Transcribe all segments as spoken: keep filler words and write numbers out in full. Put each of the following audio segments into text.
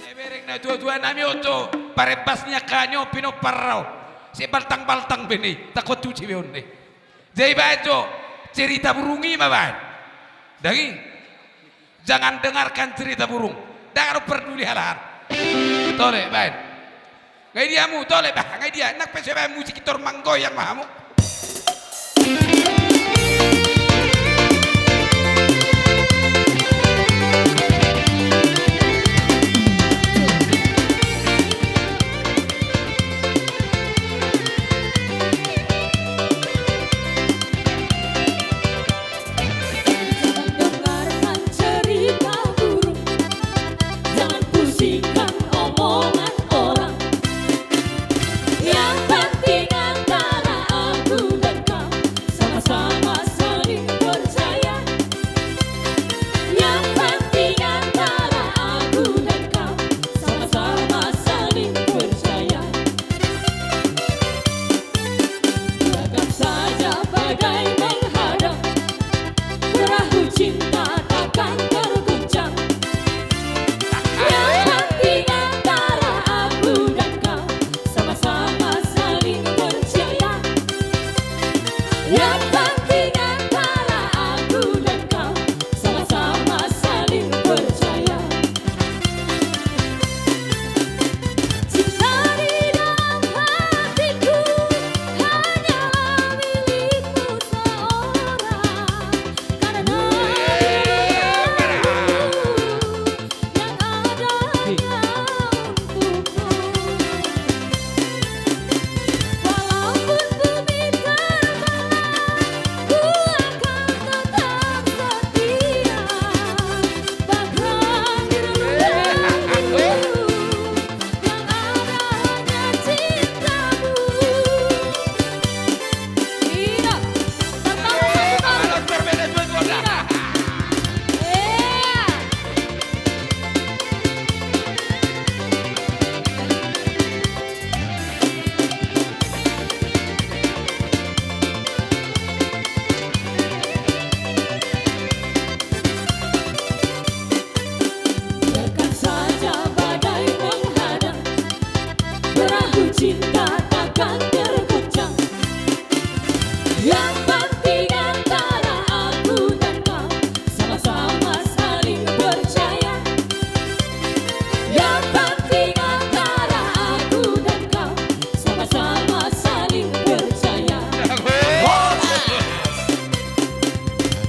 Bereng na tuatua nami on jo, parembas ni angka ni on pinompar on. Sian baltangbaltang be ni, tangkon tusi be on ni. Jadi baen jo, cerita burung i ma baen. Dang i. Jangan dengarkan cerita burung. Ndang adong parduli halak an. Tole, baen. Nga i dia hamu, tole, bah, nga i dia. Nang pe so baen musik i tor manggoyang ma hamu. Jangan dengarkan cerita burung, jangan pusingkan omongan orang. Yang penting antara aku dan kau sama-sama saling percaya. Yang penting antara aku dan kau sama-sama saling percaya. Biarkan saja badai menghadang, perahu cinta takkan terguncang. Yang penting antara aku dan kau sama-sama saling percaya. Yang penting antara aku dan kau sama-sama saling percaya. Cinta di dalam hatiku hanyalah milikmu seorang. Karena yang ada hanya untukmu. Walaupun bumi terbelah, ku akan tetap setia. Bahkan di dalam hatiku, yang ada hanya cintamu. Ina, tertawa satu kali. Ina. Iya. Biarkan saja badai menghadang, perahu cinta takkan terguncang. Yang penting antara aku dan kau sama-sama saling percaya. Yang penting antara aku dan kau sama-sama saling percaya.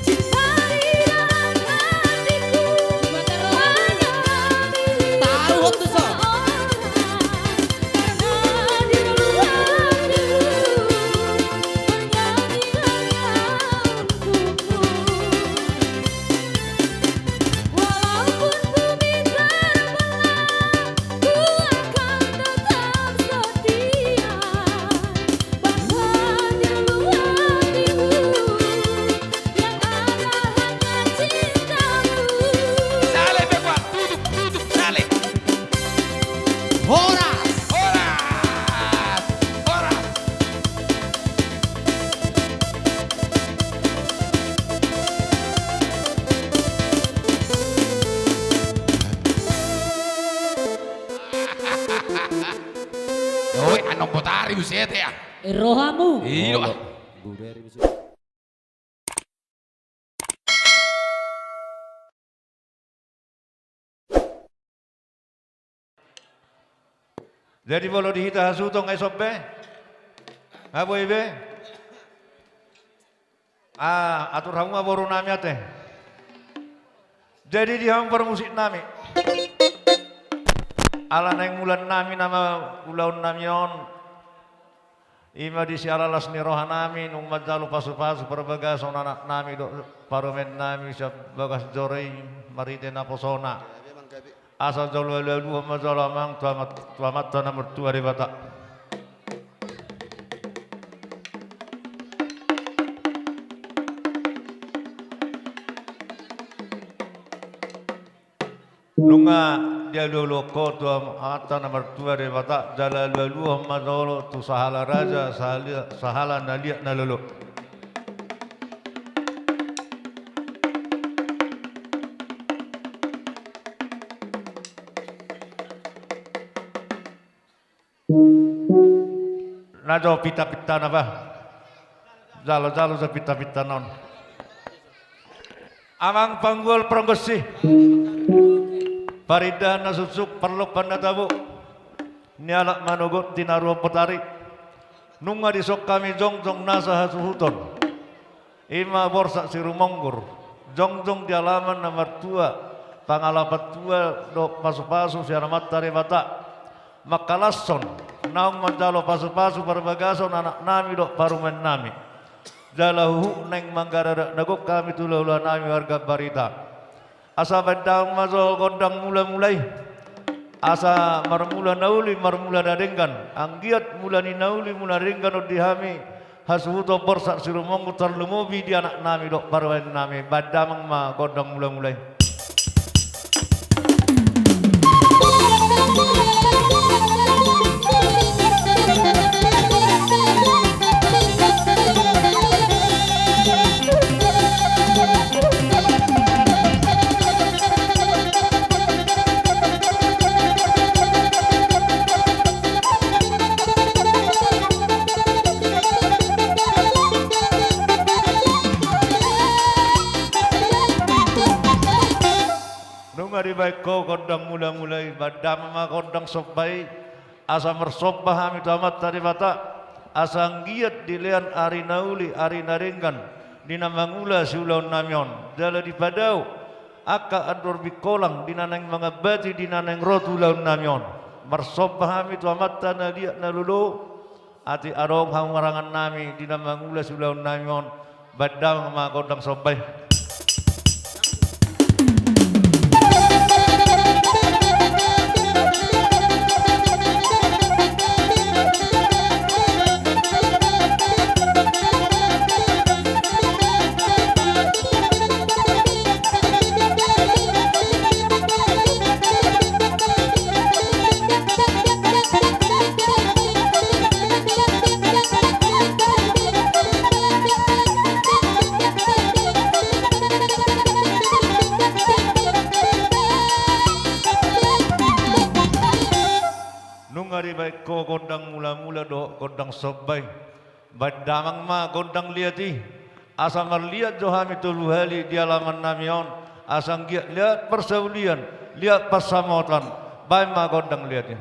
Cinta di dalam hatiku hanyalah milikmu seorang. Karena di dalam hatiku bernyanyi hanya untukmu. Walaupun bumi terbelah, ku akan tetap setia. Bahkan di dalam hatiku, yang ada hanya cintamu. Sale, Bang, tutup, tutup, sale. Horas. Horas. Horas. Oi, annon botari buset ya. Rohamu. Iyo. Jadi molo di hita hasuhuton nga ison be. Nga boi be. Ah, atur hamu ma boru nami ate. Jadi di hamu parmusik nami. Ala naeng mulaan nami nama ulaon nami on. Ima di siala las ni roha nami, nunga manjalo pasupasu parbagason anak nami dohot parumaen nami sian bagas joro i marhite naposona. Asa jalo alualuhon ma jolo amang tu Ama-, tu Amanta na martua Debata. Nunga dialualuhon ho tu Amanta na martua Debata, jala alualuhon ma jolo tu sahala raja, sahala, sahala na liat na lolo. Na jo pintapintana bah. Jalo-jalo jo pintapintana on. Amang panggual pargonsi, parindahan na suksuk, parlompan na tabo, nialap manogot tinaruan botari. Nunga dison hami jongjong nasa hasuhuton. Ima Borsak Sirumonggur, jongjong di alaman na martua, pangalapan tua dohot pasupasu sian Amanta Debata. Mangkalashon, naung manjalo pasupasu parbagason anaknami dohot parumaennami. Jala huhut naeng manggaradak na gok hami tu hulahula nami marga Barita. Asa baen damang ma jo gondang mulamula i. Asa marmula na uli, marmula na denggan. Anggiat mula ni na uli, mula na denggan on di hami hasuhuton Borsak Sirumonggur, tarlumobi di anaknami dohot parumaennami. Baen damang ma gondang mulamula i. Nunga dibaen ho gondang mulamula i, baen damang ma gondang somba i. Asa marsomba hami tu Amanta Debata, asa anggiat dilean ari na uli, ari na denggan, di na mangula siulaonnami on, jala dipadao angka andor bingkolang di na naeng mangambati di na naeng ro tu ulaonnami on. Marsomba hami tu Amanta na liat na lolo, atik adong hamu marangannami di na mangula siulaonnami on. Baen damang ma gondang somba i. Nunga dibaen ho gondang mulamula dohot gondang somba i. Baen damang ma gondang liat i. Asa marliat jo hami tolu hali di alamannami on, asa anggiat liat parsaulian, liat pansamotan. Baen ma gondang liat i.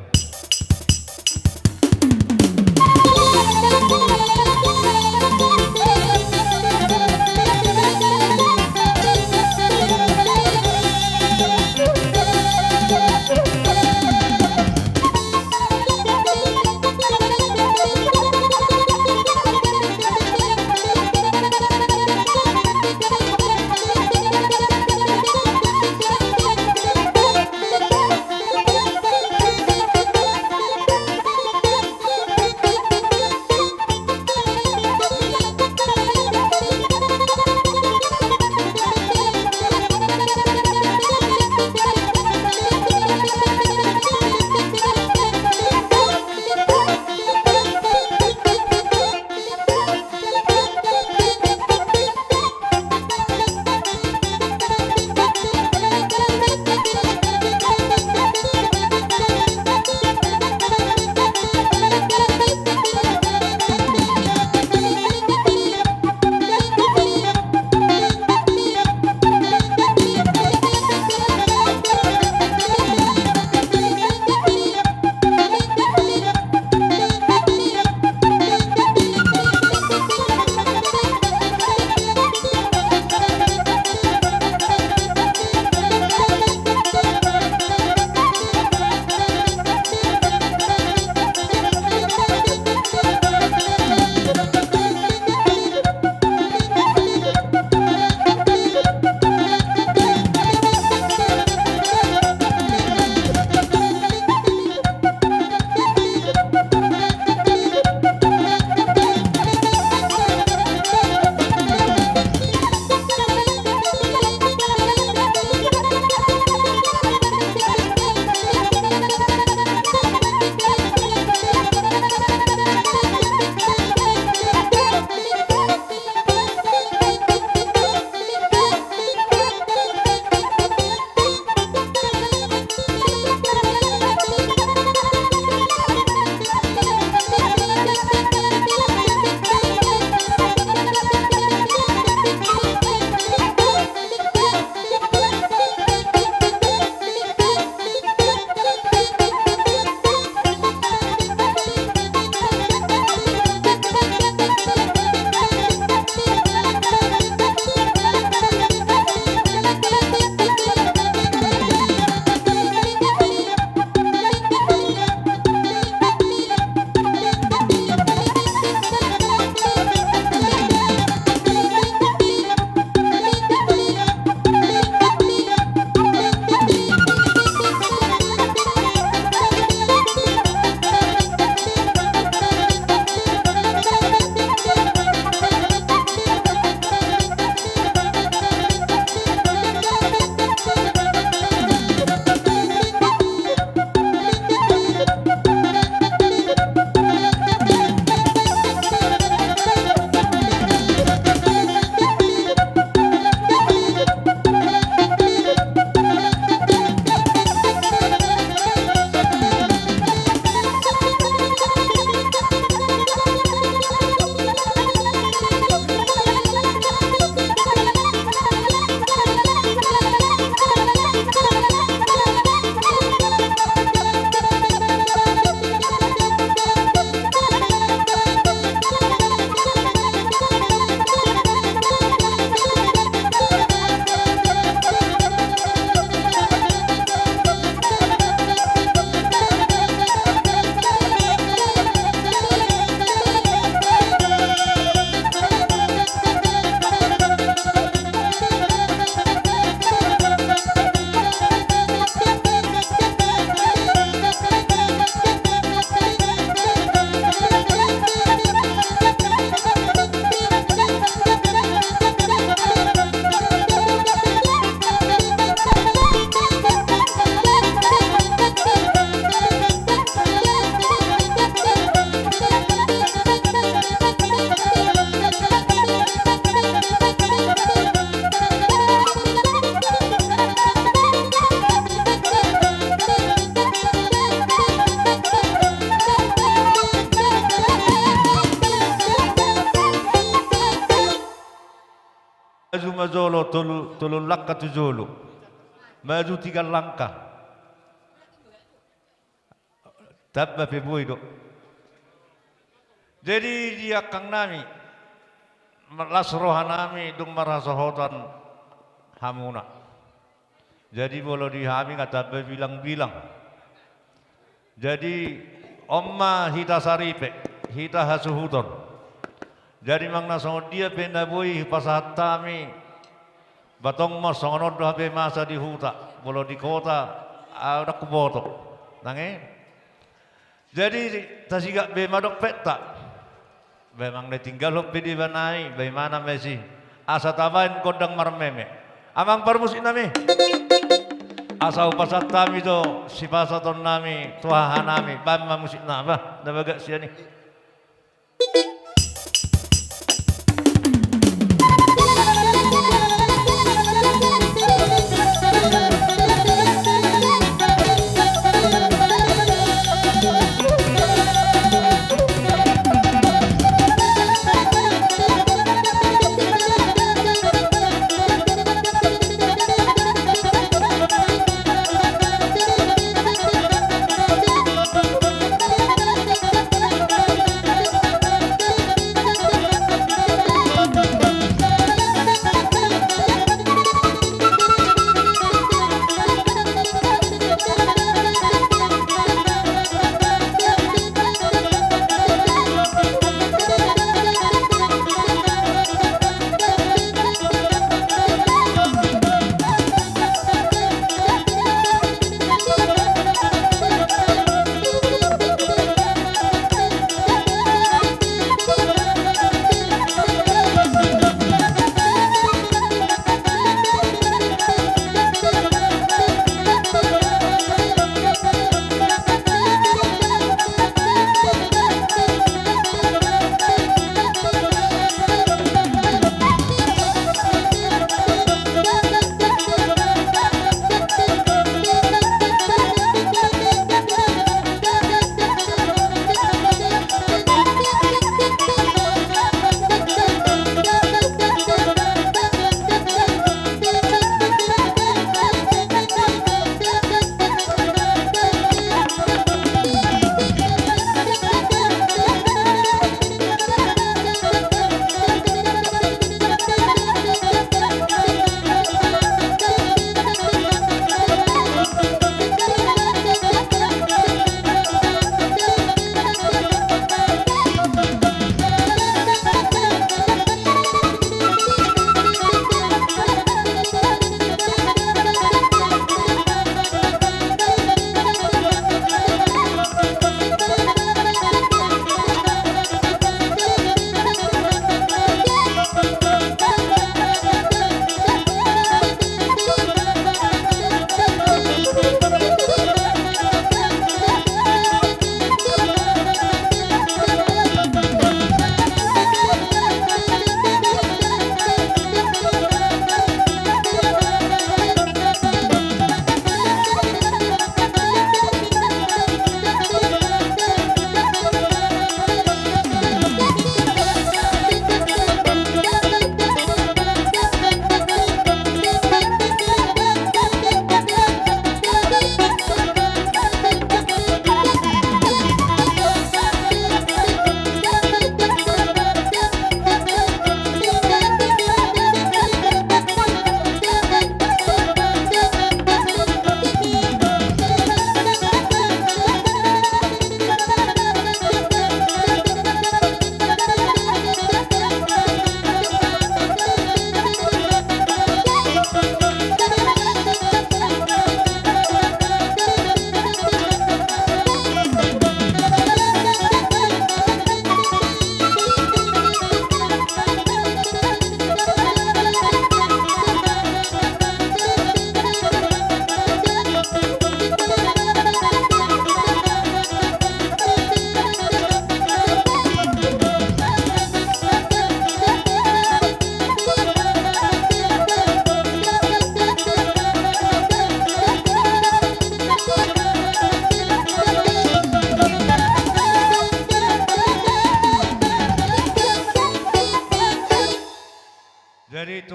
Majolo tolu, tolu langka tu jolo. Maju tiga langka. Tamba pe boi do. Jadi di angkang nami, las roha nami dung marhasohotan hamuna. Jadi molo di hami nga tamba bilang-bilang. Jadi on ma hita saripe, hita hasuhuton. Jadi manang na songon dia pe na boi hupasahat hami, ba tong ma songon on do hape masa di huta, molo di kota, ah, ndang huboto. Nang e? Jadi tasigak be ma dompetta. Ba manang na tinggalhon pe deba nai, ba imana ma i. Asa tabaen gondang marmeme. Amang parmusik nami. Asa hupasahat hami do sipasahaton nami tu haha nami, baen ma musikna, bah, na bagak sian i.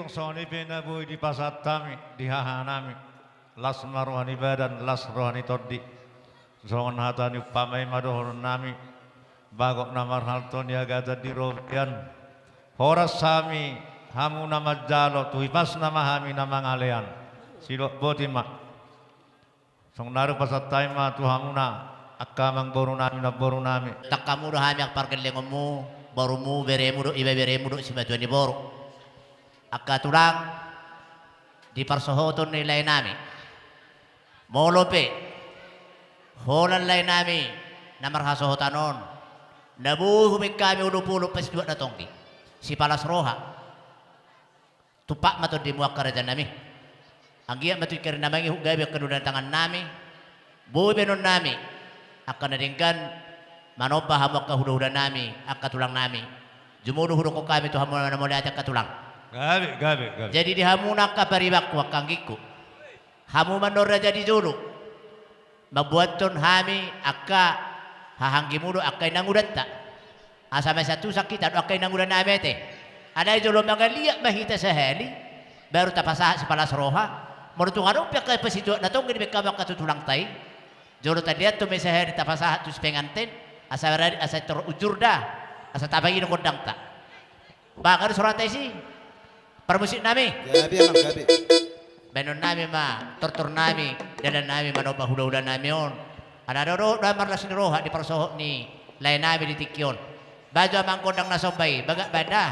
Songon i pe na boi dipasahat hami di hahanami, las ma roha ni badan, las roha ni tondi. Songon hata ni umpama i ma dohononnami, bagot na marhalto niagatan di robean. Horas hami hamu na manjalo, tu hipasna ma hami na mangalean. Sidok boti ma. Songon na ro pasahat hami ma tu hamuna, angka amangborunami, namborunami. Tangkamu do hami angka pargellengonmu, borumu, beremu dohot ibeberemu dohot simatua ni boru. Angka tulang, di parsohoton ni laenami. Molo pe holan laenami na marhasohotan on, na boi hubaen hami olopolop pasituak na tonggi, sipalas roha. Tumpak ma tondimu angka rajanami. Anggiat ma tu ingkon na mangihut gabe angka dua tangannami. Boi baenonnami angka na denggan, manomba hamu angka hulahulanami, angka tulangnami. Jumolo hudokhon hami tu hamu na mauliate angka tulang. Gabe, gabe, gabe. Jadi di hamuna angka paribanku, angka anggingku. Hamu ma annon raja di jolo. Mamboathon hami angka hahaanggimu dohot angka inangudanta. Asa mansai antusan hita dohot angka inangudanami ate. Alai jolo mangaliat ma hita sahali, baru tapasahat sipalas roha. Molo tung adong pe angka pasituak na tonggi dibaen hamu angka tu tulangta i, jolo taliathon ma i sahali tapasahat tu si penganten, asa rade, asa tor ujur da, asa tapaidop gondangta. Baga do sorata isi. Parmusiknami. Gabe, amang, gabe. Baenonnami ma tortornami, dalannami manomba hulahulanami on. Ala dohot do marlas ni roha di parsohot ni laenami di tingki on. Bahen jo amang gondang na somba i, bagak bahen da.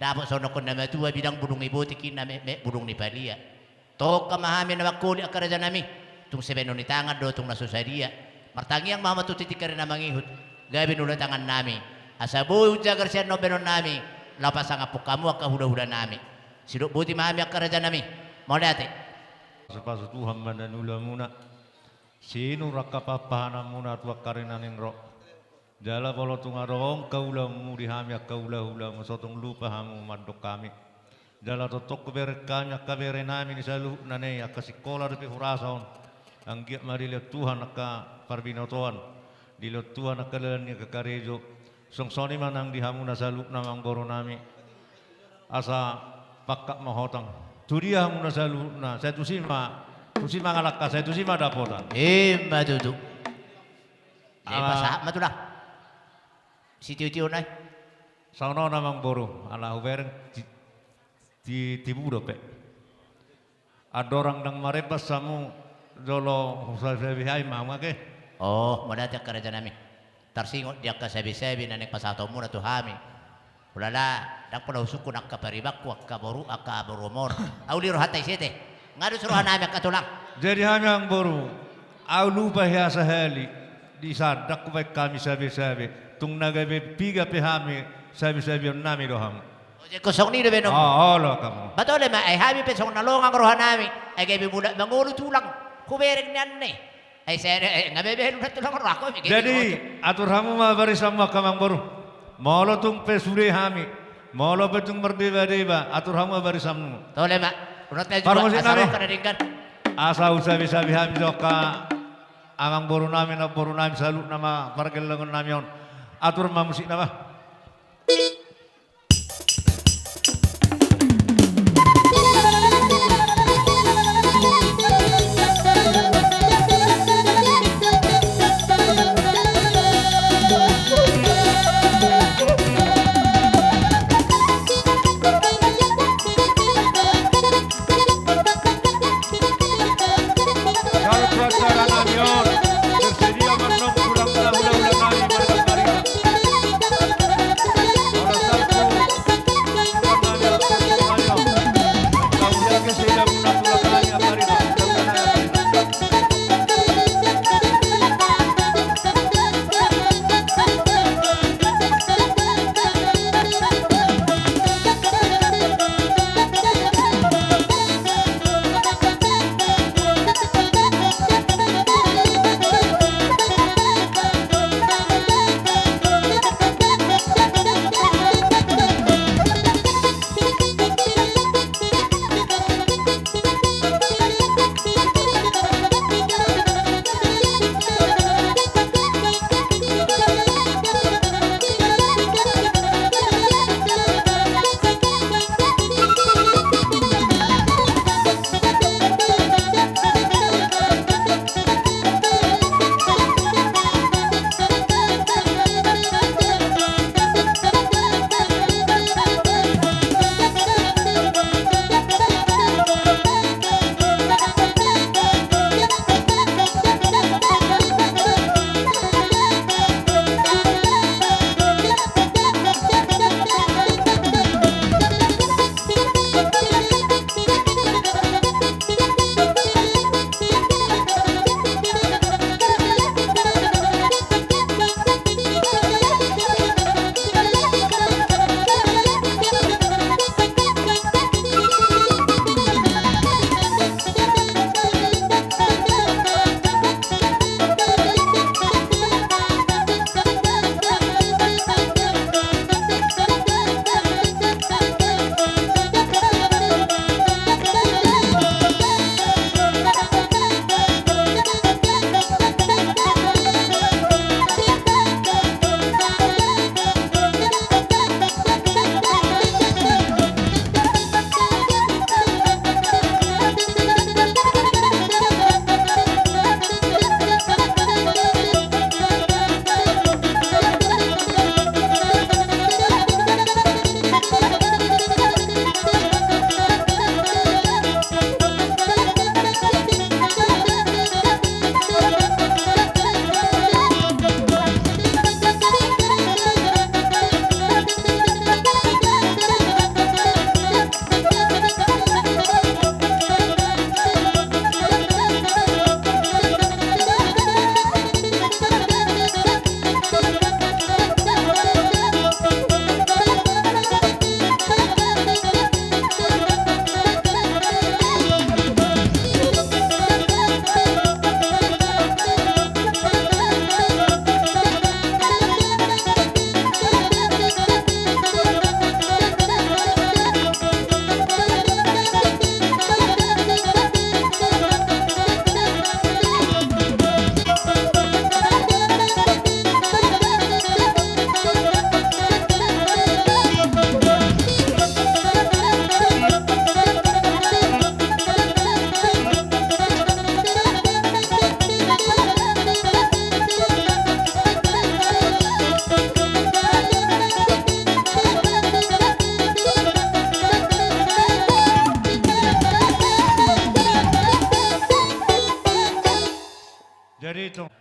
Dapot songon na matua bilang bulung ni botik i na metmet bulung ni palia. Tongka ma hami na mangholit angka raja nami. Tung sibahenon ni tangan do tung na so sadia. Martangiang ma hamu tu tintin kari na mangihut. Gabe nula tangan nami. Asa boi hujagar sian na umbahenon nami. Laho pasangaphon hamu angka hulahula nami. Sidok boti ma hami angka raja nami. Mauliate. Pasupasu Tuhan ma na niula muna. Sinur angka pahanpahananmuna tu angka ari na naeng ro. Jala molo tung adong angka ulaonmu di hami angka hulahulamu, so tung lupa hamu mandok hami. Jala tongtong hubereng hami angka bere nami ni saluhutna i, angka sikola dope hurasa on. Anggiat ma dilehon Tuhan angka parbinotoan, dilehon Tuhan angka dalan ni angka karejo. Songon i ma nang di hamu na saluhutna amangboru nami. Asa pangkat ma hotang. Tu dia hamu na saluhutna, sai tusi ma, tusi ma mangalangka, sai tusi ma dapotan. Ima tutu. Jadi, ah, pasahat ma tulang. Sitio-tio nai. Songon on amangboru, ala hubereng ti-, ti-, tibu dope. Andorang ndang marembas hamu jolo husabisabi hami ma hamu ake. Oh, mauliate angka raja nami. Tarsingot di angka sabisabi na naeng pasahatonmuna tu hami. Ulala, ndang pola husungkun angka paribanku, angka boru, angka boru mor. Ahu di rohanta ise te. Nga dos roha nami angka tulang. Jadi hami amangboru, ahu lupa hea sahali. Di sandang hubaen hami sabisabi. Tung na gabe piga pe hami sabisabion nami do hamu. Ojek kosong ni do benom. Oh, olo kamu. Batole ma, ai hami pe songon na longang roha nami. Ai gabe mulak mangolu tulang. Hubereng nian ne. Ai sada, eh, nga bebe lu na tulang rohangku. Jadi, atur hamu ma barisanmu angka amangboru. Molo tung pe sude hami, molo pe tung mardebadeba, atur hamu ma barisanmu. Tole ma. Parmusik nami. Asa husabisabi hami jo angka amangboru nami, namboru nami, saluhutna ma pargellengon nami on. Atur ma musikna ma. Saluhut acara nami on, bersedia ma antong tulang na hulahula nami marga Karina.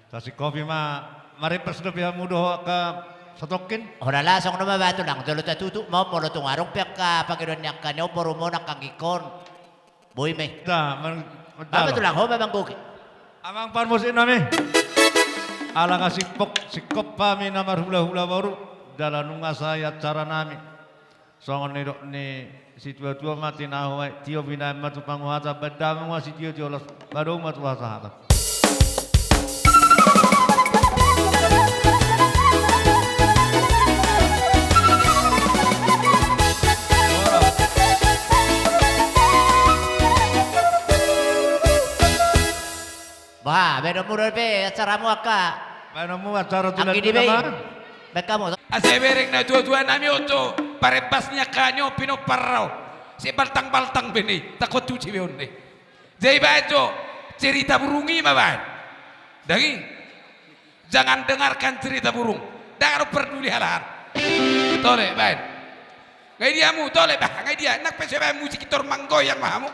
Sasingkopi ma, marempas dope hamu dohot angka satongkin. Holan songon on ma ba tulang, jolo tatutup ma on molo tung adong pe angka pangidoan ni angka ni on borum on angka anggingkon. Boi ma i. Da, man-, ba tulang, ho ma manggohi. Amang parmusik nami. Ala nga singkop, singkop hami na marhulahula boru, jala nunga sae acara nami. Songon nidok ni situatua ma tinahu aek tio binaen ma tu panguhatan baen damang ma sitiotio, las badou ma tu hasahatan. Bah, baenonmu dope acaramu angka. Baenonmu acara tulan anggi di tulan bei. Baen hamu. Asa bereng natuatuanami on jo parempas ni angka ni on pinompar au. Sebaltangbaltang be ni, tangkon tusi be on ni. Jadi baen jo cerita burung i ma baen. Dang i. Jangan dengarkan cerita burung. Dang adong parduli halak an. Tole baen. Nga i dia hamu, tole bah, nga i dia, nang pe so baen musik i tor manggoyang ma hamu.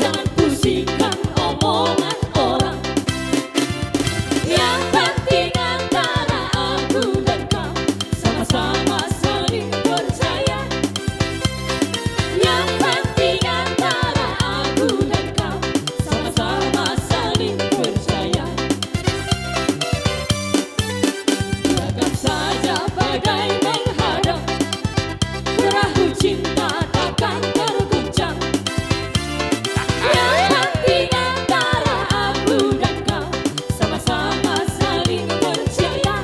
Jangan pusingkan omongan orang. Yang penting antara aku dan kau sama-sama saling percaya. Yang penting antara aku dan kau sama-sama saling percaya. Biarkan saja badai menghadang, perahu cinta takkan terguncang. Yang penting antara aku dan kau sama-sama saling percaya.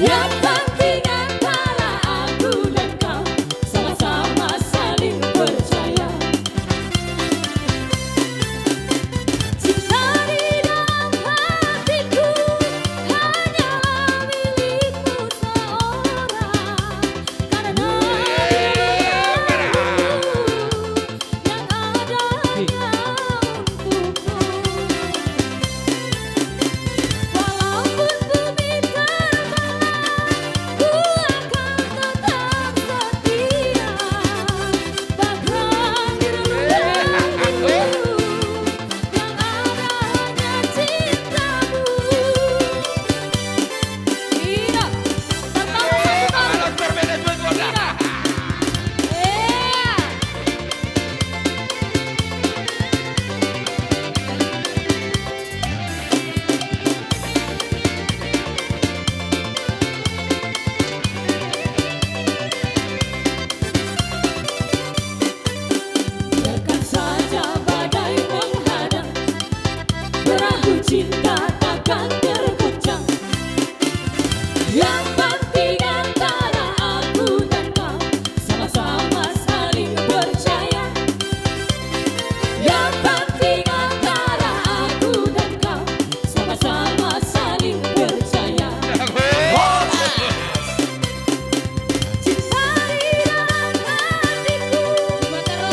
Yang penting antara aku dan kau sama-sama saling percaya. Cinta di dalam hatiku hanyalah milikmu seorang. Karena yang ada hanya untukmu. Walaupun bumi terbelah, ku akan tetap setia. Bahkan di dalam hatiku yang ada hanya cintamu. Iya. Pertama kali, Bang. Iya. Biarkan saja badai menghadang, perahu cinta takkan terguncang. Yang penting antara aku dan kau sama-sama saling percaya. Yang penting antara aku dan kau sama-sama saling percaya. Horas. Cinta di dalam hatiku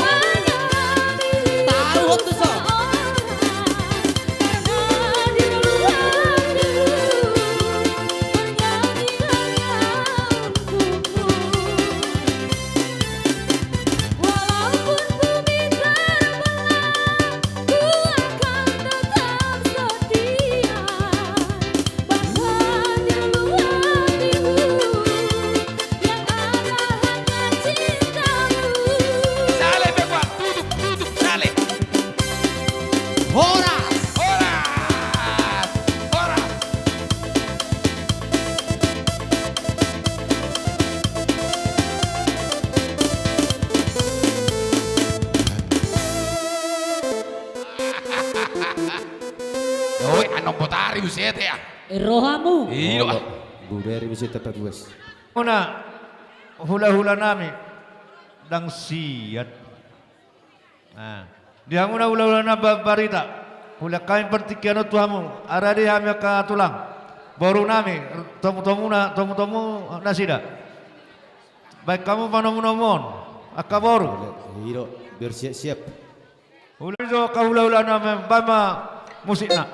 hanyalah milikmu seorang. Karena di dalam hatiku hanya cinta untukmu. Walaupun bumi terbelah, ku akan tetap setia. Bahkan di dalam hatiku yang ada hanya cintamu. Sale pe gua, tutup, tutup, sale. Horas. Horas. Horas. Oi, annon botari buset ya. Rohamu. Iyo. Budari buset tetap buas. Muna hula-hula nami dang siat. Nah, di hamuna hula-hula na ba-, barita, hula hami partingkian on tu hamu, aradi hami angka tulang, boru nami, tomu-tomuna, tomu-tomu nasida. Baen hamu panomu-nomu on. Angka boru, i do, bersiap-siap. Uli jo angka hulahula nami, baen ma musikna.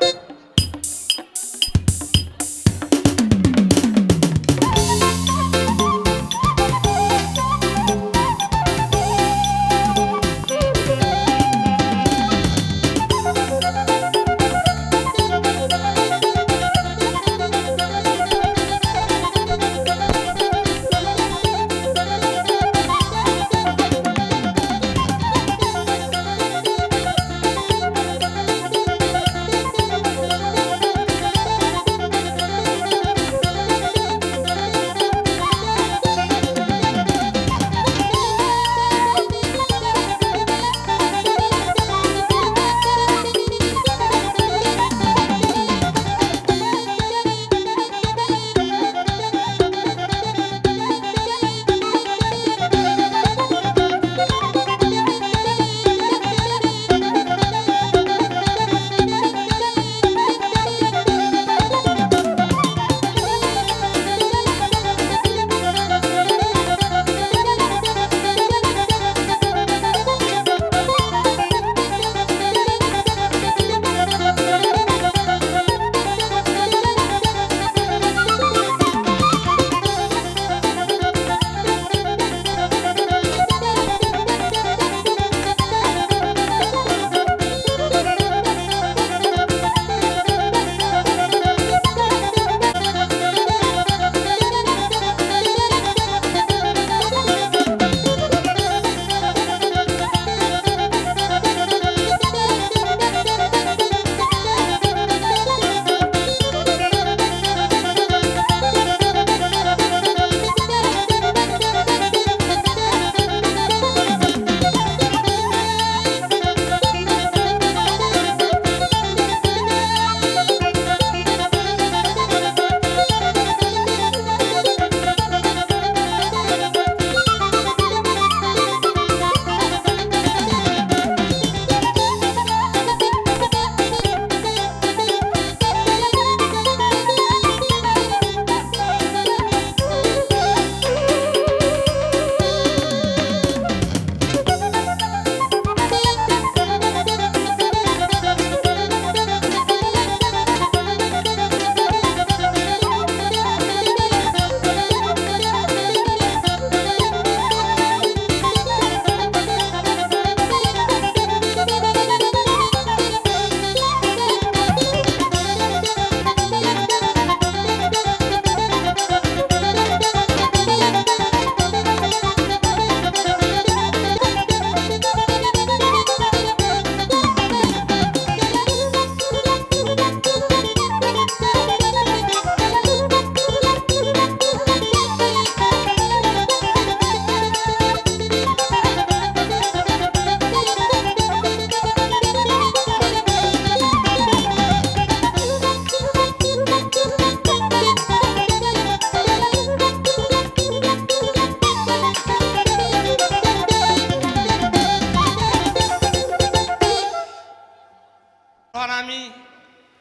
Rohanami,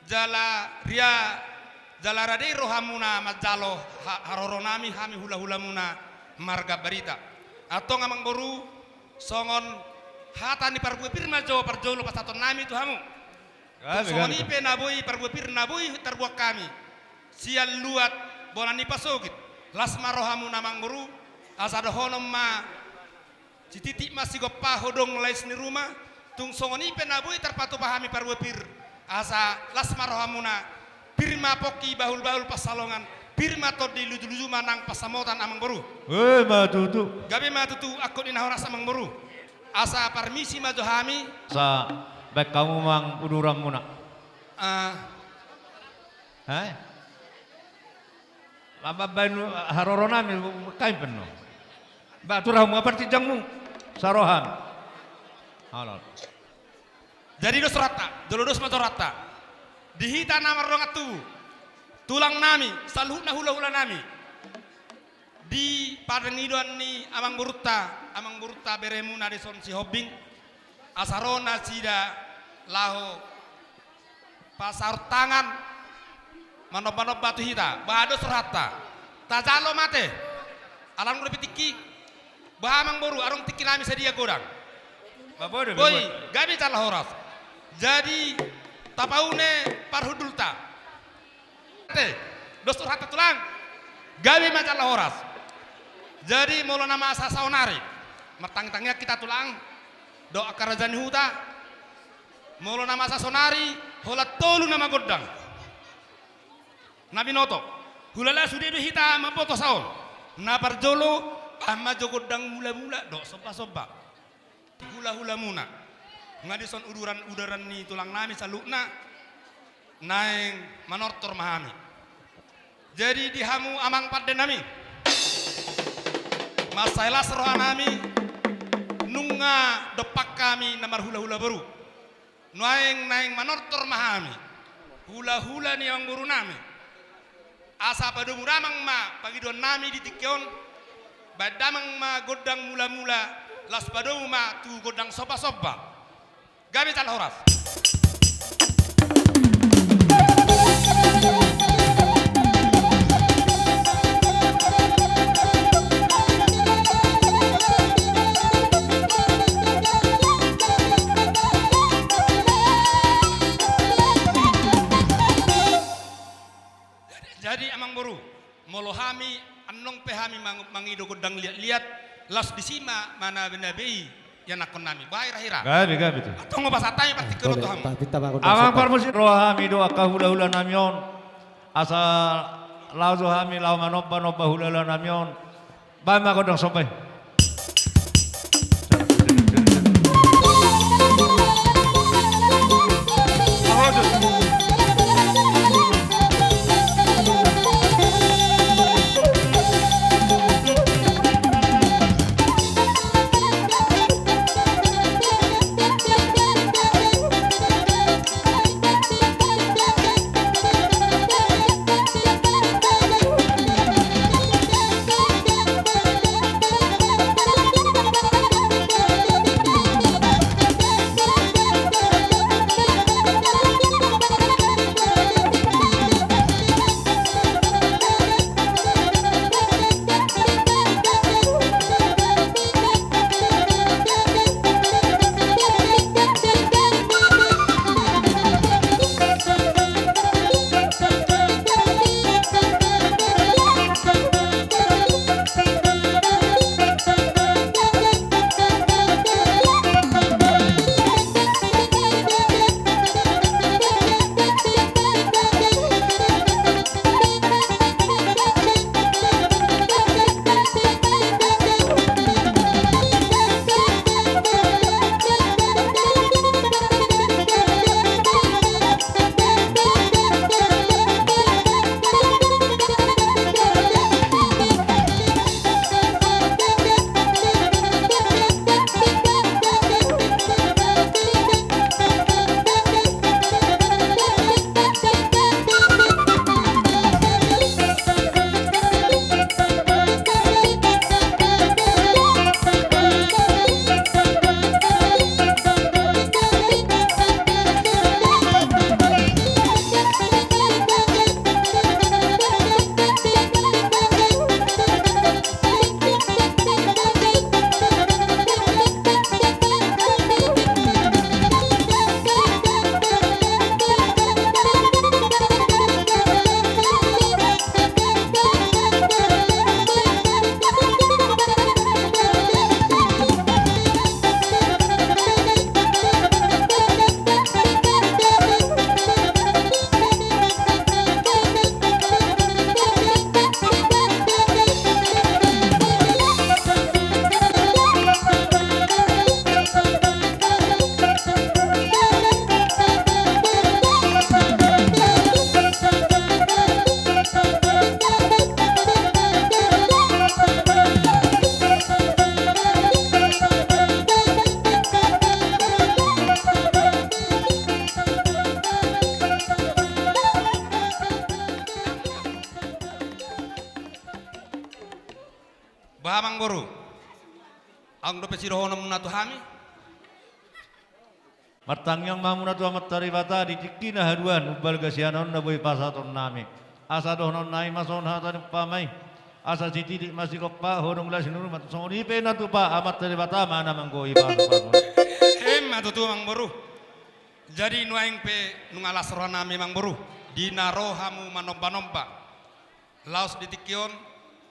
jala ria, jala rade rohamuna manjalo ha-, haroronami hami hulahulamuna marga Barita. Antong amangboru, songon hata ni parbue pir ma jo parjolo pasahatonnami tu hamu. Tung songon i pe na boi parbue pir na boi tarbuat hami sian luat bona ni pasogit. Las ma rohamuna amangboru, asa dohonon ma sititik ma sigompa hodong lais ni ruma, tung songon i pe na boi tarpatupa hami parbue pir, asa las ma rohamuna, pir ma pongki bahulbahul pansalongan, pir ma tondi lujuluju ma nang pansamotan amangboru. Emma tutu. Gabe ma tutu angkon ni na horas amangboru. Asa parmisi ma jo hami. Asa baen hamu ma uduranmuna. Ah. Hai? Aba baen haroronami, kain penno. Ba, tu rahu ma partinjangmu, saroham. Halal. Jadi dos rohanta, jolo dos ma jo rohanta. Di hita na mardongan tubu, tulangnami, saluhutna hulahulanami. Di pangidoan ni amangborunta, amangborunta beremuna dison Sihombing, asa ro nasida laho pasaor tangan, manombanomba tu hita, ba dos rohanta. Tajalo ma ate. Alana dope tingki. Bah, amangboru, adong tingki nami sadia godang. Boi, gabe jala horas. Jadi, tapaune parhundulta. Te, dos tu hata tulang. Gabe ma jala horas. Jadi, molo na masa saonari, martangiang-tangiang hita tulang, dohot angka raja ni huta. Molo na masa saonari, holan tolu nama gondang na binoto. Hulala sude do hita mamboto saon. Na parjolo, bahen ma jo gondang mula-mula dohot somba-somba. Hula-hulamuna. Nga dison uduran-udaran ni tulang nami saluhutna. Naeng manortor ma hami. Jadi di hamu amang pande nami, mansai las roha nami, nunga dompak hami na marhula-hula boru. Nuaeng naeng manortor ma hami hula-hula ni amangboru nami. Asa padomu damang ma pangidoan nami di tingki on. Bahen damang ma gondang mula-mula, laos padomu ma tu gondang somba-somba. Gabe jala horas. Jadi, jadi, amangboru, molo hami, annon pe hami mang-, mangido gondang liat-liat, laos disi ma manabe-nabe i ianakhon nami. Bah, hira-hira. Gabe, gabe tu. Antong ma pasahat hami partingkian on tu hamu. Amang parmusik, ro hami do angka hula-hula nami on. Asa laho jo hami laho manomba-nomba hula-hula nami on. Bahen ma gondang somba i. Bah, amangboru, adong dope sidohononmuna tu hami? Martangiang ma hamuna tu Amanta Debata di tingki na haduan, umbalga sian on na boi pasahaton nami. Asa dohonon nami ma songon hata ni umpama i: Asa sititik ma sigompa, horong las ni urup ma, songon i pe na tupa, Amanta Debata ma na manggohi pasupasu. Emma tutu, Amangboru. Jadi nuaeng pe nunga las rohanami, Amangboru, di na ro hamu manombanomba. Laos di tingki on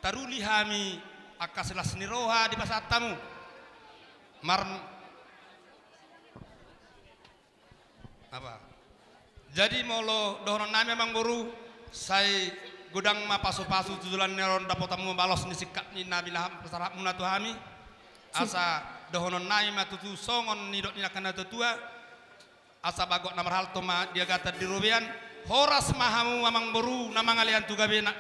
taruli hami angka silas ni roha dipasahat hamu. Mar- Apa? Jadi molo dohononnami, Amangboru, sai godang ma pasupasu tu joloan ni ari on, dapotan hamu ma balos ni singkat ni na binahen pasahatonmuna tu hami. Asa dohononnami ma tutu songon nidok ni angka natuatua, asa bagot na marhalto ma di agatan di robean. Horas ma hamu, Amangboru, na mangalean tu gabena.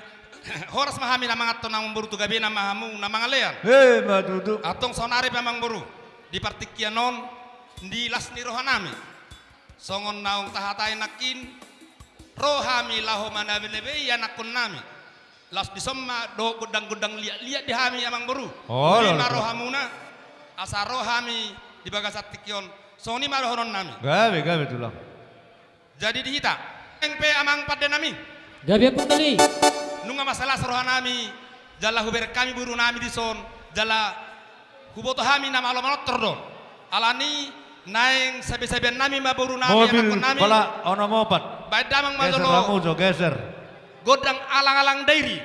Horas ma hami na manganhon, Amangboru, tu gabena ma hamu na mangalean. Emma tutu. Antong saonari pe, Amangboru, di partingkian on, di las ni rohanami, songon naung tahatai nangkin, ro hami laho manabelebei anakkonnami. Laos dison ma dohot gondang-gondang liat-liat di hami, Amangboru. Olo, olo, olo. Ro hamuna, asa ro hami di bagasan tingki on. Songon i ma dohononnami. Gabe, gabe, Tulang. Jadi di hita, naeng pe, Amang pandenami. Gabe, Amang Doli. Nunga mansai las rohanami, jala hubereng hami borunami dison, jala huboto hami na malo manortor do. Alani naeng sabe-sabeannami ma borunami, mobil, anakkonnami. Pala, ono ma opat. Baen damang ma jolo. Geser, Ramujo, geser. Gondang alang-alang dairi.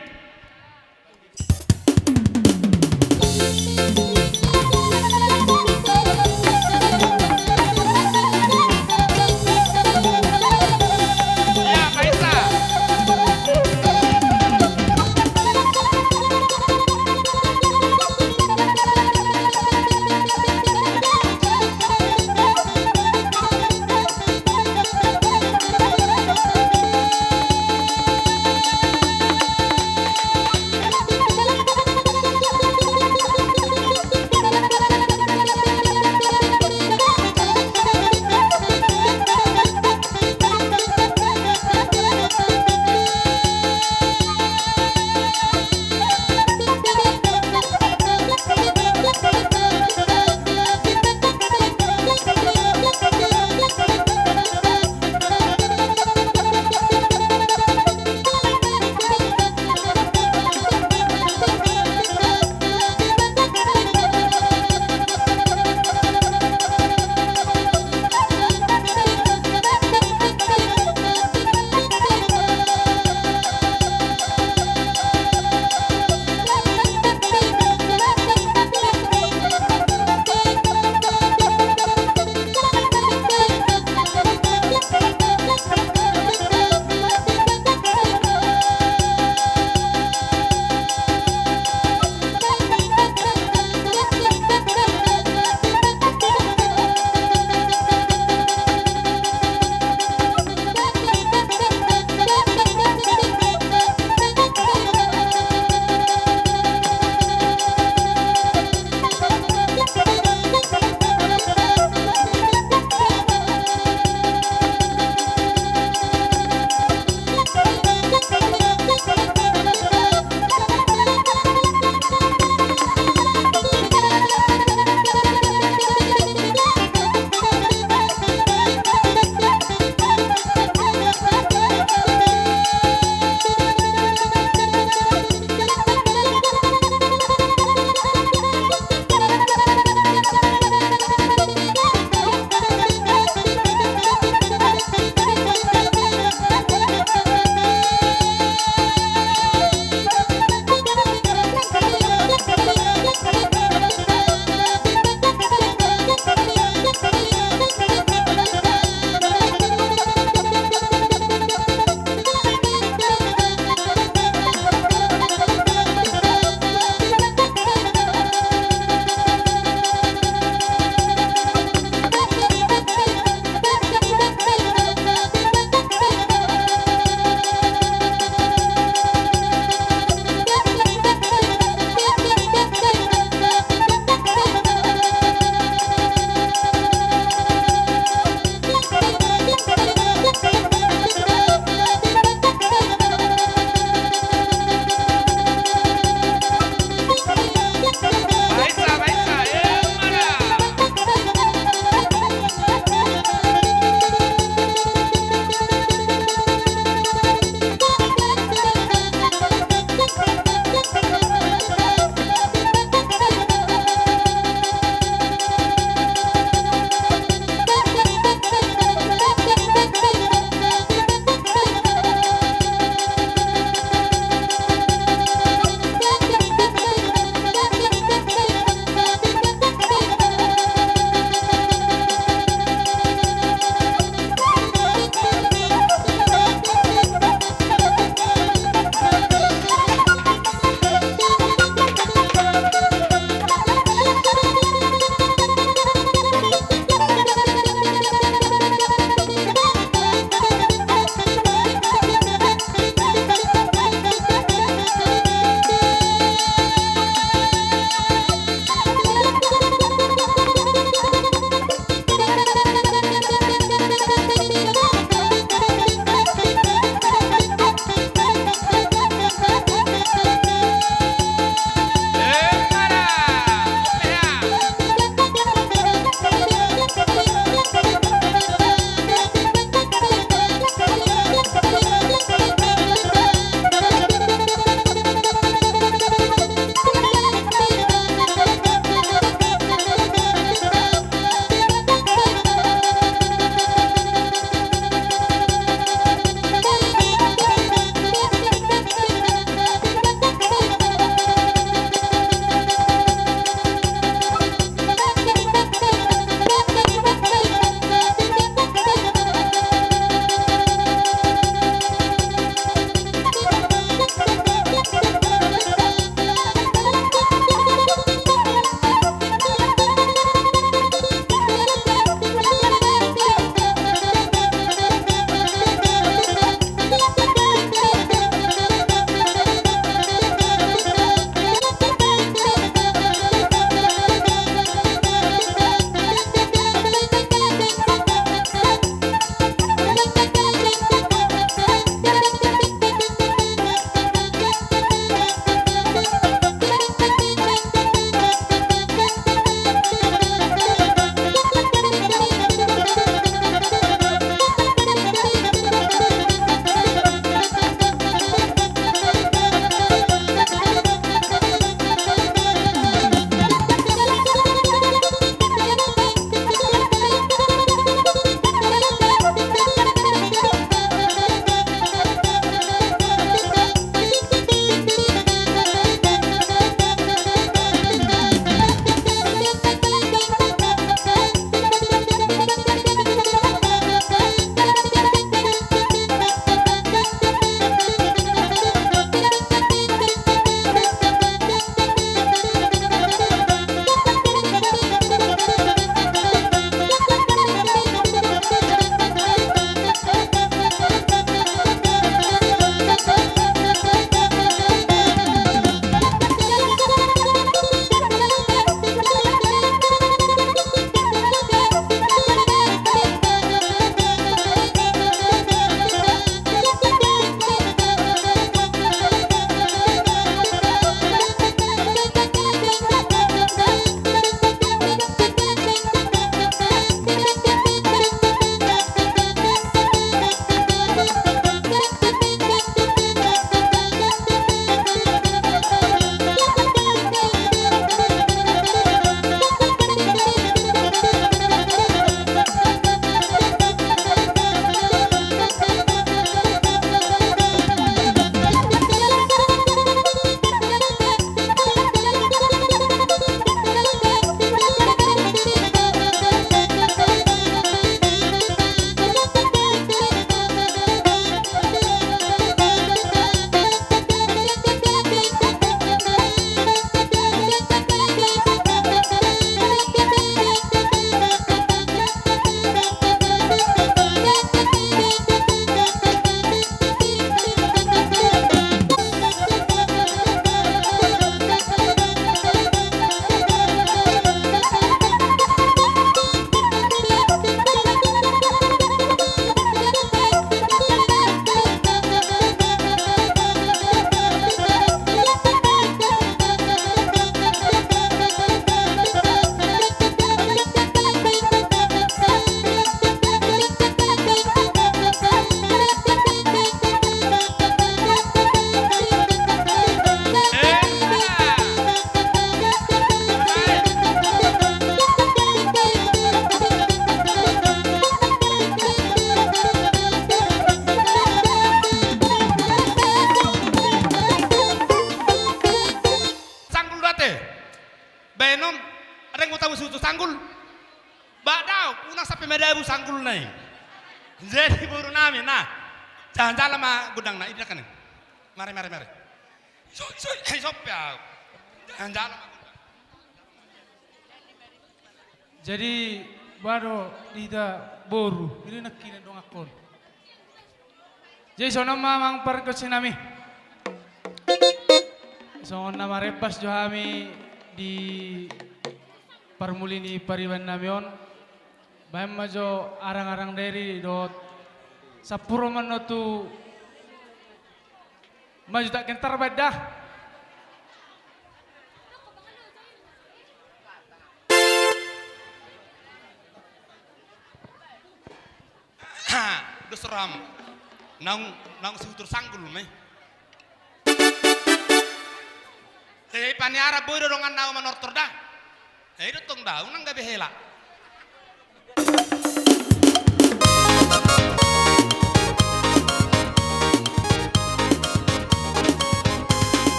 Ba dao, unang sampe madabu sanggulna i. Jadi boru nami, nah. Jalan-jalan ma gondangna, i didangkan i. Mari, mari, mari. Iso, iso, iso pe au. Jalan-jalan ma gondang. Jadi, ba do di hita boru, i do nangkin donganhon. Jadi songon on ma amang pargonsi nami. Songon na marembas jo hami di parmuli ni pariban nami on. Baen ma jo arang-arang dairi dohot sampuru ma on tu maju tak gentar baen da. Dos roham. Naung, naung sihutur sanggul ma i. Jadi paniara boi do dongan nau manortor da. Jadi do tong da unang gabe hela.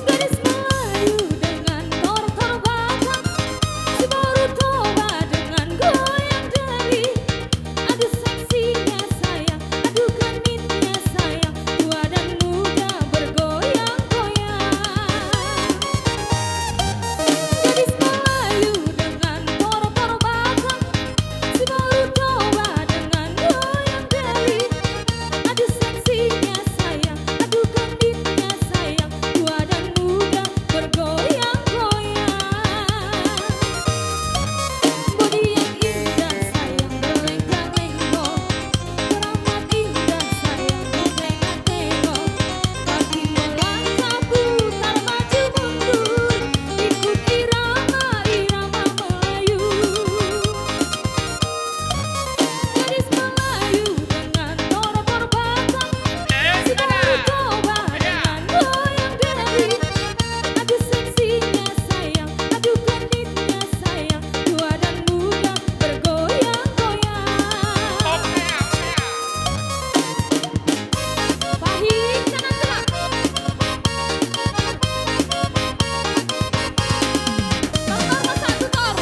Gadis Melayu dengan tortor Batak, si boru Toba dengan goyang dali. Aduh seksinya sayang, aduh genitnya sayang, tua dan muda bergoyang-goyang. Gadis Melayu dengan tortor Batak, si boru Toba dengan goyang dali. Aduh seksinya sayang, aduh genitnya sayang, tua dan muda bergoyang-goyang. Bodi yang indah sayang berlengkang-lengkong, keramat indah sayang bertengok-tengok. Kaki melangkah putar maju mundur, ikut irama-irama Melayu. Gadis Melayu dengan tortor Batak, si boru Toba dengan goyang dali. Aduh seksinya sayang, aduh genitnya sayang, tua dan muda bergoyang-goyang. Pahit kanan tulang. Tortor ma satu tor.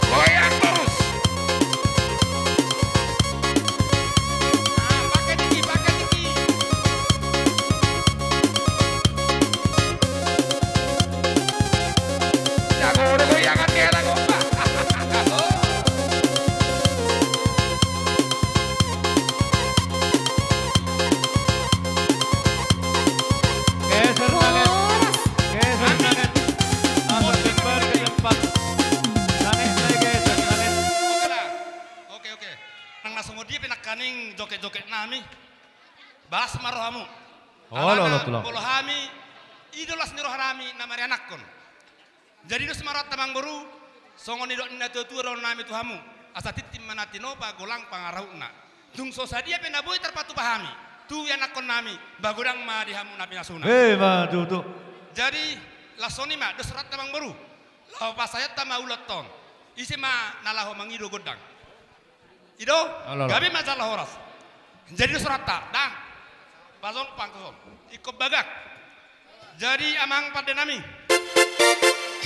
Goyang torus. Ah, pakai tinggi, pakai tinggi. Jago udah goyangan dia lagu. Geser tangan. Horas. Geser tangan. Langsung kembali ke tempat. Tangan saya geser tangan. Oke lah. Oke, oke. Nang na songon dia pe nangkaning joget-joget nami. Balas ma rohamu. Olo, olo, tulang. Alana molo hami, i do las ni roha nami na marianakhon. Jadi dos ma rohanta amangboru, songon nidok ni natua-tua dohonon nami tu hamu, asa tintin ma na tinopa golang pangarahutna. Tung so sadia pe na boi tarpatupa hami tu ianakhon nami, ba godang ma di hamu na pinasuna. Emma tutu. Jadi, las songon i ma dos rohanta amangboru, laho pasahathon ma ulaonta on. Ise ma na laho mangido gondang? I do? Olo, olo. Gabe ma jala horas. Jadi dos rohanta, dang. Pasompang tuson. Ingkon bagak. Jadi amang pande nami,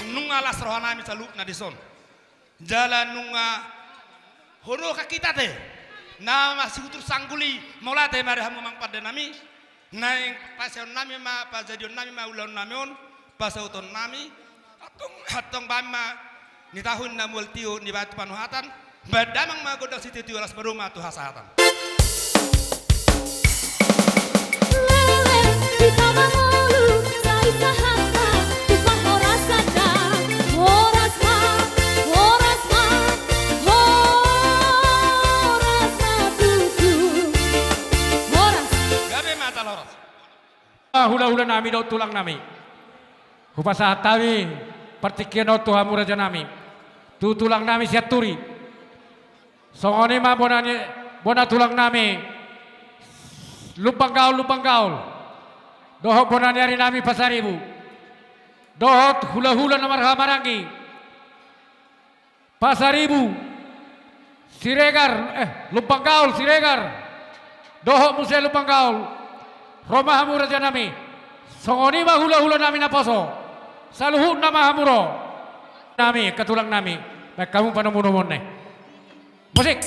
nunga las roha nami saluhutna dison. Jala nunga hudokhon hita ate na masihutur sanggul i, mauliate ma di hamu amang pande nami. Naeng pasahaton nami ma, pajadion nami ma ulaon nami on, pasahaton nami, antong, antong baen ma ni tahu na mual tio ni batu panuhatan, baen damang ma gondang sitio-tio, las maduma tu hasahatan. Lele, hita mangolu, sai sahat ma tu parhorasan da. Horas ma, horas ma, horas ma tutu. Horas. Gabe ma jala horas. Ah, hula-hula nami dohot tulang nami. Hupasahat hami partingkian on tu hamu raja nami. Tu tulang nami Sianturi. Songon i ma bona ni Bona tulang nami, Lumban Gaol, Lumban Gaol. Dohot bona ni ari nami Pasaribu. Dohot hula-hula na marhahamaranggi. Pasaribu, Siregar, eh, Lumban Gaol, Siregar. Dohot muse Lumban Gaol. Ro ma hamu raja nami. Songon i ma hula-hula nami naposo. Saluhutna ma hamu ro. Nami, angka tulang nami. Baen hamu panomu-nomuon na i. Musik.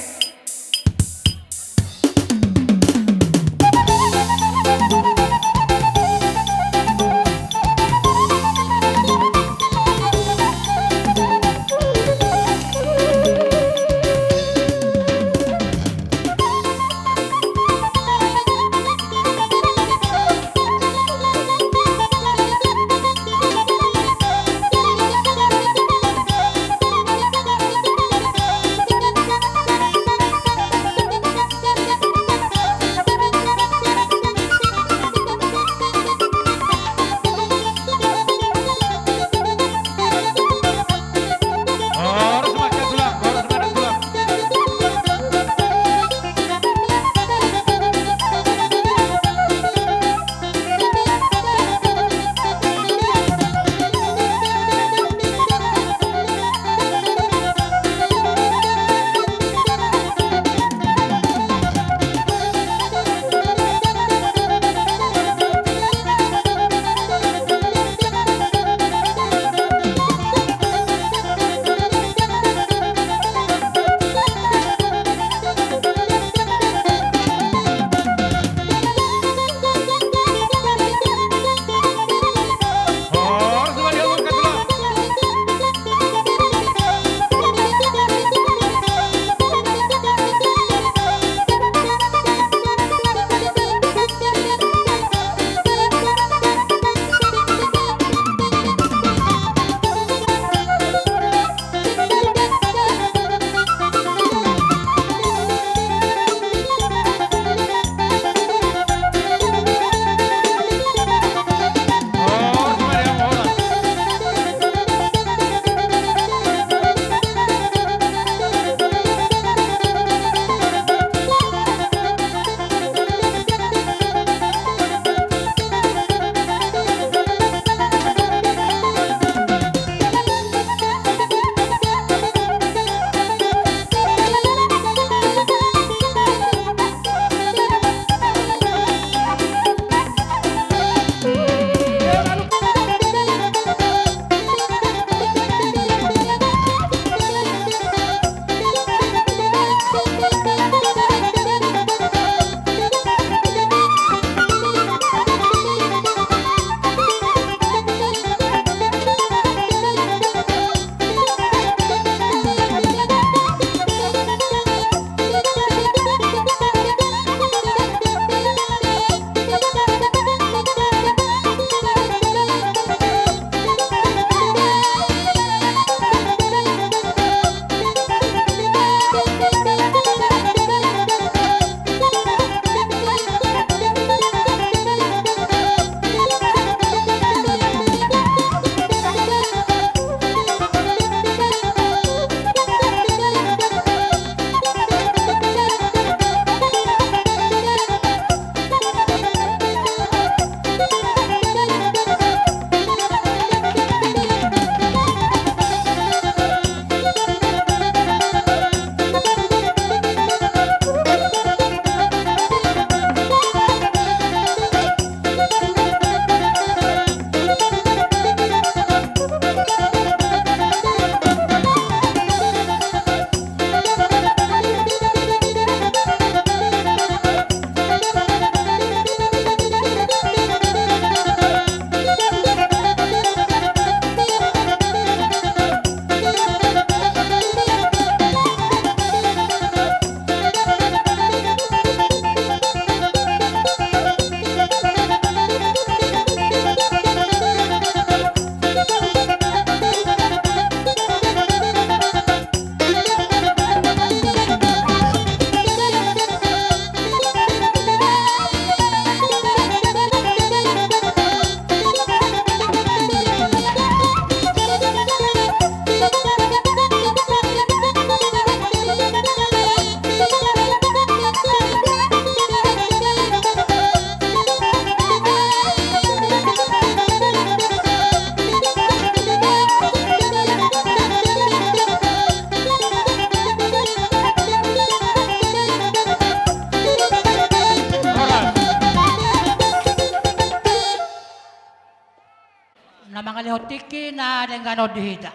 Mangalehon tingki na denggan on di hita.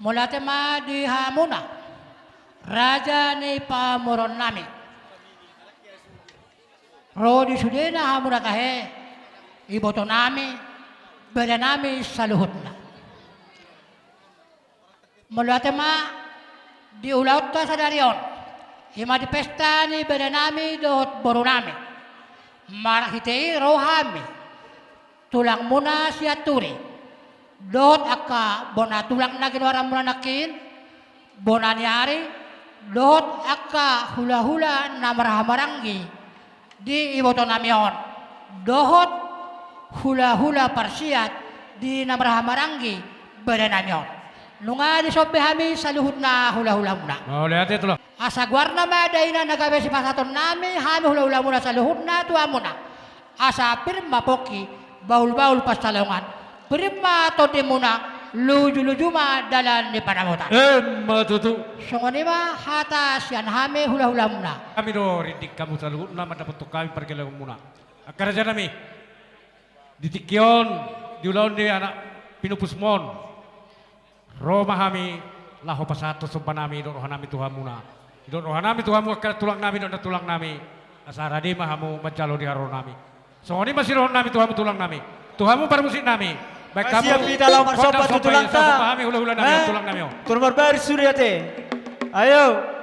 Mauliate ma di hamuna, raja ni pamoruonnami. Ro di sudena hamuna tahe, ibotonami, badanami saluhutna. Mauliate ma di ulaonta sadari on, i ma di pesta ni badanami dohot borunami. Marhite i ro hami, tulangmuna Sianturi, dohot angka bona tulang na ginoaranmuna nangkin, bona ni ari, dohot angka hulahula na marhahamaranggi di ibotonami on, dohot hulahula parsiat di na marhahamaranggi badanami on. Nunga disomba hami saluhutna hulahulamuna. Mauliate, tulang. Asa goarna ma daina na gabe sipasahatonnami hami hulahulamuna saluhutna tu hamuna. Asa pir ma pongki, bahulbahul pansalongan, pir ma tondimuna, lujuluju ma dalan ni panamotan. Emma tutu. Songon i ma hata sian hami hulahulamuna. Hami do rindik hamu saluhutna mandapothon hami pargellengonmuna. Angka rajanami, di tingki on, di ulaon ni anak pinupusmon, ro ma hami laho pasahathon sombanami dohot rohanami tu hamuna. Dohot rohanami tu hamu angka tulangnami dohot nantulangnami, asa rade ma hamu manjalo di haroronnami. Songon i ma sidohononnami tu hamu tulangnami, tu hamu parmusiknami. Baen hamu hita laho marsomba tu tulangta. Hami hulahulanami, eh? Tulangnami on. Tor marbaris sude ate. Ayo.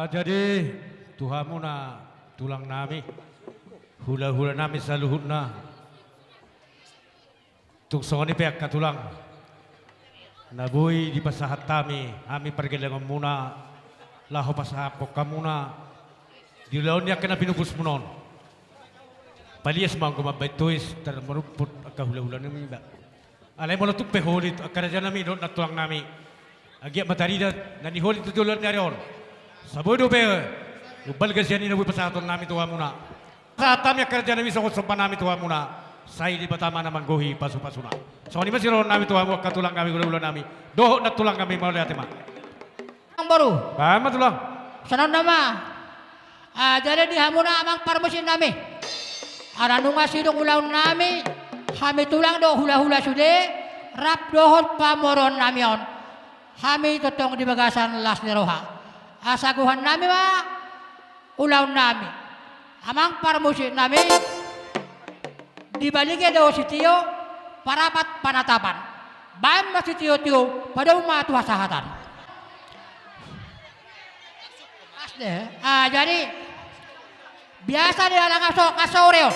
Jadi, tu hamuna tulang nami, hula-hula nami saluhutna, tung songon i pe angka tulang, na boi dipasahat hami, hami pargellengonmuna, laho pasahathon hamuna, di ulaon ni angka na pinupusmuna on. Palias ma anggo mambahen tois, tar marumput angka hula-hula nami ba. Alai molo tung pe holi angka raja nami dohot nantulang nami, anggiat ma tarida na niholi tu joloan ni ari on. Sai boi dope umbalga sian i na boi pasahaton nami tu hamuna. Pasahat hami angka raja nami songon somba nami tu hamuna. Sai Debata ma na manggohi pasu-pasuna. Songon i ma sirohon nami tu hamu angka tulang nami, hula-hula nami dohot nantulang nami, mauliate ma. Amang boru. Bahen ma tulang. Songon on ma. Ah, jadi di hamuna amang parmusik nami, ala nunga sidung ulaon nami, hami tulang dohot hula-hula sude, rap dohot pamoruon nami on, hami tongtong di bagasan las ni roha. Asa gohan nami ma ulaon nami. Amang parmusik nami, di Balige do sitio, Parapat panatapan. Bahen ma sitio-tio, padomu ma tu hasahatan. Pas de. Ah, jadi biasa di alang aso, aso ore on.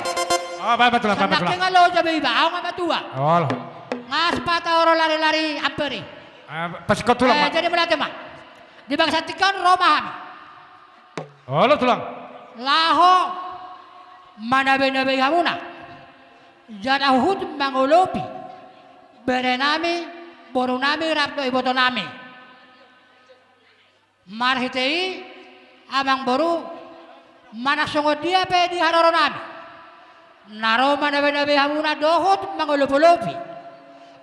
Oh, bahen ma tulang, bahen ma tulang. Sandakengan lo jabe iba, ahu nga matua. Olo. Nga sipata oro lari-lari amperi. Ah, pasingkot tulang. Eh, ma. Jadi mauliate ma. Di bagasan tingki on ro ma hami. Olo tulang. Laho manabe-nabei hamuna, jala huhut mangolopi bere nami, boru nami, rap dohot iboto nami. Marhite i, amang boru, manang songon dia pe di haroro nami, na ro manabe-nabe hamuna dohot mangolop-olopi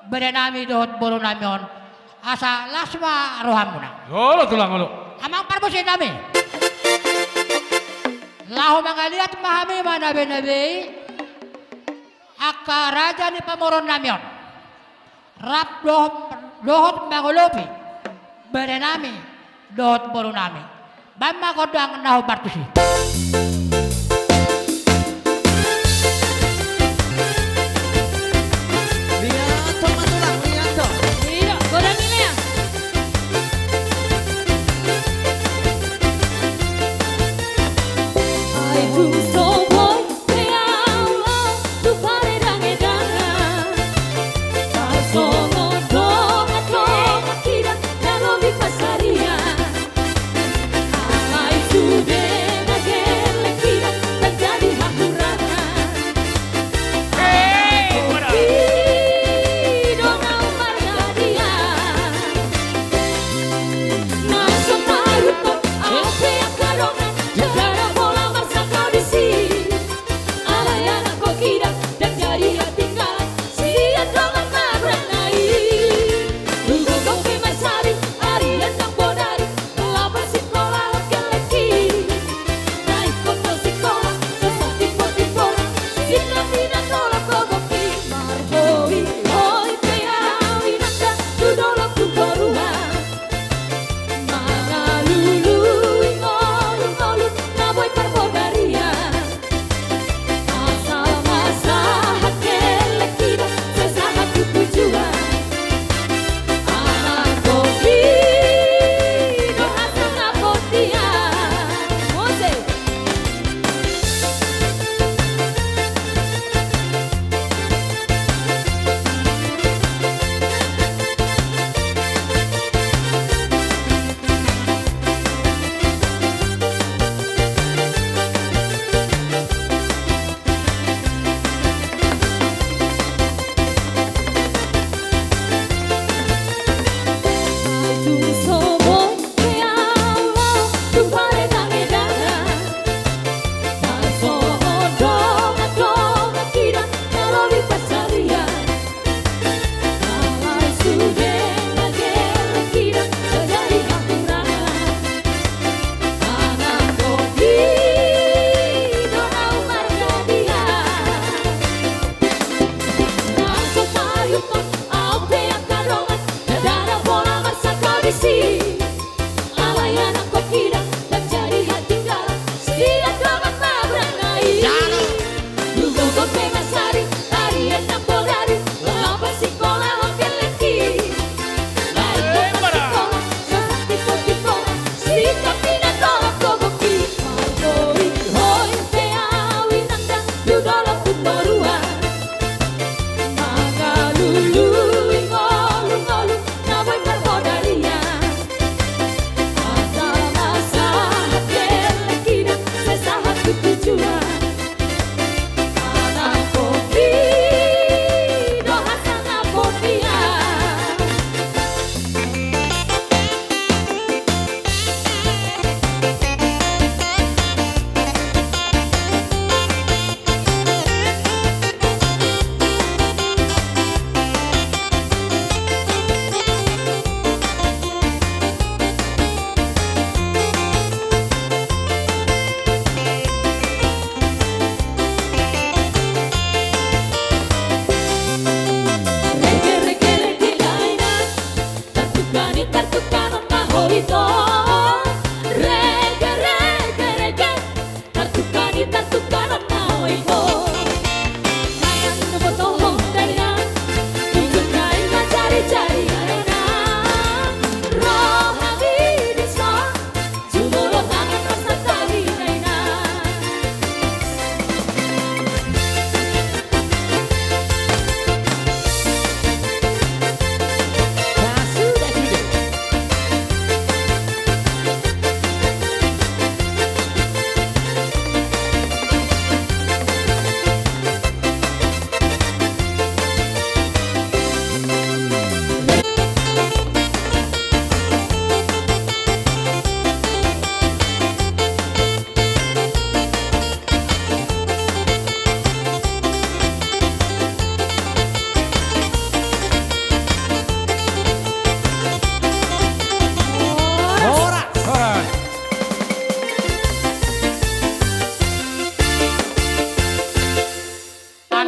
bere nami dohot boru nami on, asa las ma rohamuna. Olo tulang, olo. Amang parmusik nami, laho mangaliat ma hami manabe-nabei angka raja ni pamoruon nami on, rap dohot, dohot mangolopi bere nami dohot boru nami. Bahen ma gondang na hombar tusi. Liathon ma tulang, liathon. Iya, gondang i, Lea. Ai tung so boi pe au laho tu paredangedangan, tarsongon dongan-dongan hita na lobi pansarian. Alai sude na gelleng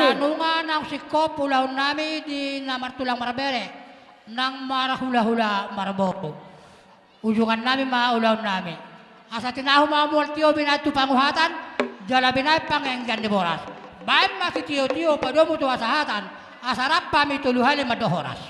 Nunga naung singkop ulaonnami di na martulang marbere, nang marhulahula marboru. Ujungannami ma ulaonnami. Asa tinahu ma mual tio binahen tu panguhatan, jala binahen panggabean ni boras. Bahen ma sitiotio padomu tu hasahatan, asa rap hami tolu hali mandok horas.